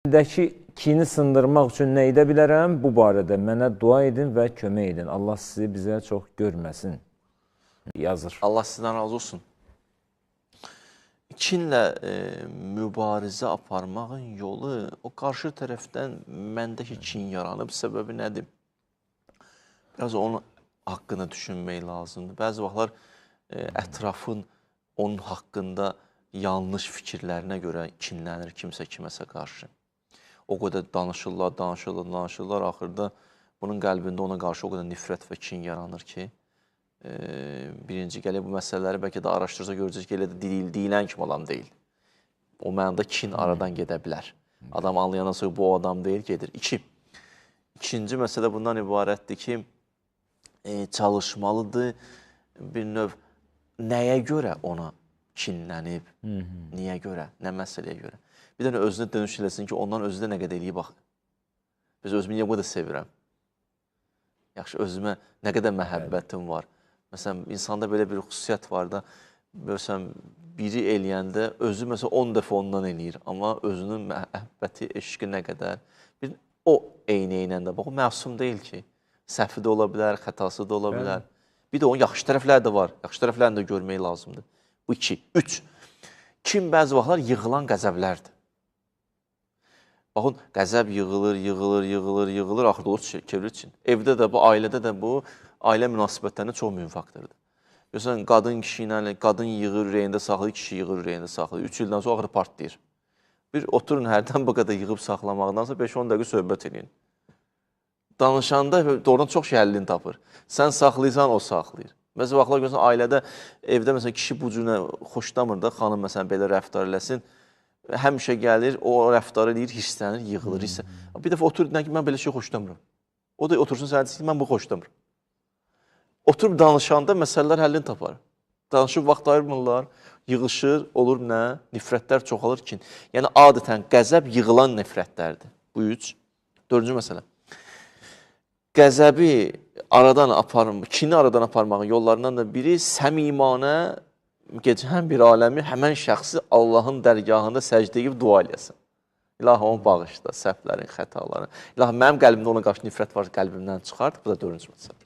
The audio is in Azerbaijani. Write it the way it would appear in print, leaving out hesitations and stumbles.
Qəlbimdəki kini sındırmaq üçün nə edə bilərəm? Bu barədə mənə dua edin və kömək edin. Allah sizi bizə çox görməsin. Yazır. Allah sizdən razı olsun. Kinlə mübarizə aparmağın yolu o qarşı tərəfdən məndəki kin yaranıb. Səbəbi nədir? Biraz onun haqqında düşünmək lazımdır. Bəzi vaxtlar ətrafın onun haqqında yanlış fikirlərinə görə kinlənir kimsə kiməsə qarşı. O qədər danışırlar, danışırlar, danışırlar. Axırda bunun qəlbində ona qarşı o qədər nifrət və kin yaranır ki, birinci gəlir bu məsələləri bəlkə də araşdırsa görəcək ki, elə də deyilən kimi adam deyil. O mənada kin aradan gedə bilər. Adam anlayandan sonra bu o adam deyil, gedir. İki, İkinci məsələ bundan ibarətdir ki, çalışmalıdır bir növ nəyə görə ona kinlənib, niyə görə, nə məsələyə görə. Bir dənə özünə dönüş eləsin ki, ondan özü də nə qədər eləyib axı. Biz özümü niyə bu qədər sevirəm? Yaxşı, özümə nə qədər məhəbbətim var. Məsələn, insanda belə bir xüsusiyyət var da, məsələn, biri eləyəndə özü məsələn 10 dəfə ondan eləyir, amma özünün məhəbbəti, eşqi nə qədər. Bir, o eyni-eynəndə, bax, o məsum deyil ki. Səhvi də ola bilər, xətası da ola bilər. Bir də onun yaxşı tərəfləri də var. Yaxşı tərəflərini də görmək lazımdır. Bu iki. Üç. Kim bəzi vaxtlar yığılan qəzəblərdir. Baxın, qəzəb yığılır, yığılır, yığılır, yığılır, axırda olur çevrilir için. Evdə də bu, ailədə də bu, ailə münasibətlərində çox mühüm faktordur. Görürsən, qadın kişi ilə, qadın yığır, ürəyində saxlayır, kişi yığır, ürəyində saxlayır. 3 ildən sonra axırda partlayır. Bir oturun hərdən bu qədər yığıb saxlamaqdansa 5-10 dəqiqə söhbət eləyin. Danışanda doğrudan çox şey həllini tapır. Sən saxlayırsan, o saxlayır. Bəzi vaxtlar görürsən, ailədə, evdə məsələn, kişi bu cürünə xoşlamır da, xanım məsələn belə rəftar eləsin. Həmişə gəlir, o rəftar eləyir, hirslənir, yığılır. Bir dəfə otur, deyir ki, mən belə şey xoşlamıram. O da otursun, sənə desin ki, mən bu xoşlamıram. Oturub danışanda məsələlər həllini tapar. Danışıb vaxt ayırmırlar, yığışır, olur nə? Nifrətlər çoxalır ki. Yəni, adətən qəzəb yığılan nifrətlərdir. Bu üç. Dördüncü məsələ. Qəzəbi aradan aparmaq, kini aradan aparmağın yollarından da biri səmimanə gecən bir aləmi həmən şəxsi Allahın dərgahında səcdə edib dua eləyəsən. İlahi, onu bağışla, səhvlərin, xətaların. İlahi, mənim qəlbimdə ona qarşı nifrət var, qəlbimdən çıxart. Bu da dördüncü məsələ.